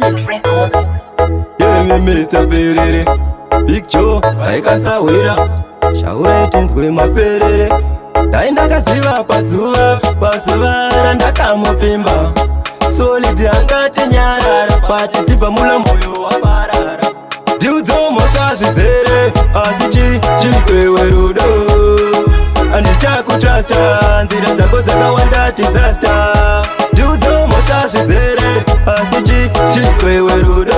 Solid Records. Yeah, me Mr. Ferere. Big Joe, vaikasahwira. Shaurai tinzwe maferere. Dai ndakaziva pazuva, pazuva randakamupimba. Solid angatinyarara, pati tibva muno moyo waparara. Ndiudzo mhosva zvizere, asi chi chikwewe rudo. Handichakutrusta, nzira dzako dzakawanda disaster. Ndiudzo mhosva zvizere, asi chi chikwewe rudo.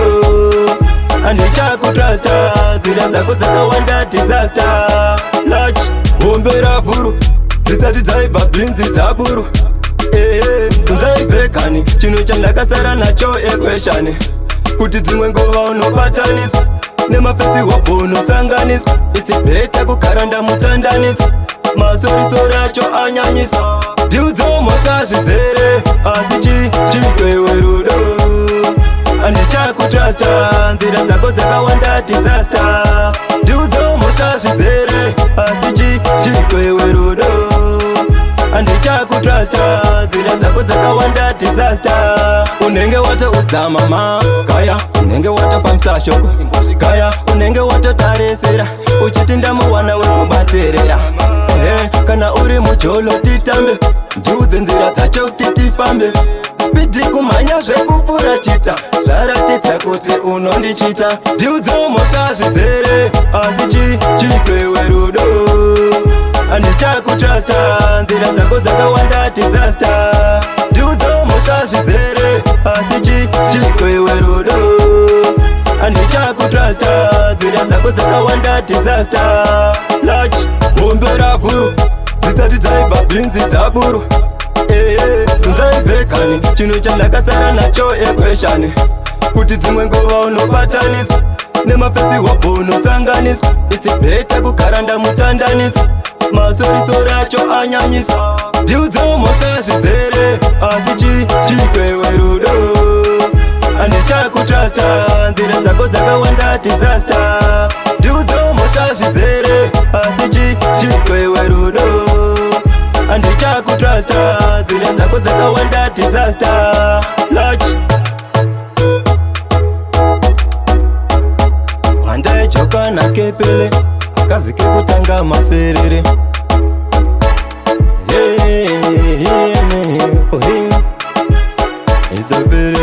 Handichakutrusta, nzira dzako dzakawanda disaster. Large, hombe ravhuru, dzisati dzaibva bhinzi dzaburu. Ehe, nzunzaibvekani, chinhu chandakasara nacho ekweshani. Kuti dzimwe nguva unobatanidzwa nemafesi hobho unosanganiswa. It's better kugara ndamutandaniswa, masorisori acho anyanyisa. Ndiudzo mhosva zvizere, asi chi chikwewe rudo. Handichakutrusta, nzira dzako dzakawanda disaster. Ndiudzo mhosva zvizere, asi chi chikwewe rudo. Handichakutrusta, nzira dzako dzakawanda disaster. Unenge watoudza mama gaya, unenge watofambisa shoko gaya, unenge watotarisira uchiti ndamuwana wekubatirira. Ehe, kana uri mujolo titambe, ndiudze nzira dzacho kuti tifambe. Speed kumhanya zvekupfuura chita, zvaratidza kuti unondichita. Ndiudze mhosva zvizere, asi chi chikwewe rudo. Handichakutrusta, nzira dzako dzakawanda disaster. Ndiudze mhosva zvizere, asi chi chikwewe rudo. Handichakutrusta, nzira dzako dzakawanda disaster. Large, hombe ravhuru, dzisati dzaibva bhinzi dzaburu. Ehe, nzunzaibvekani, chinhu chandakasara nacho ekweshani. Kuti dzimwe nguva unobatanidzwa nemafesi hobho unosanganiswa. It's better kugara ndamutandaniswa, masorisori acho anyanyisa. Ndiudze mhosva zvizere, asi chi chikwewe rudo. Handichakutrusta, nzira dzako dzakawanda disaster. Ndiudze mhosva zvizere, asi chi chikwewe rudo. Handichakutrusta, nzira dzako dzakawanda disaster. Large. Wandaijoka nakepele, akazi kekutanga maferere. Yeah, for him. Mr. Ferere.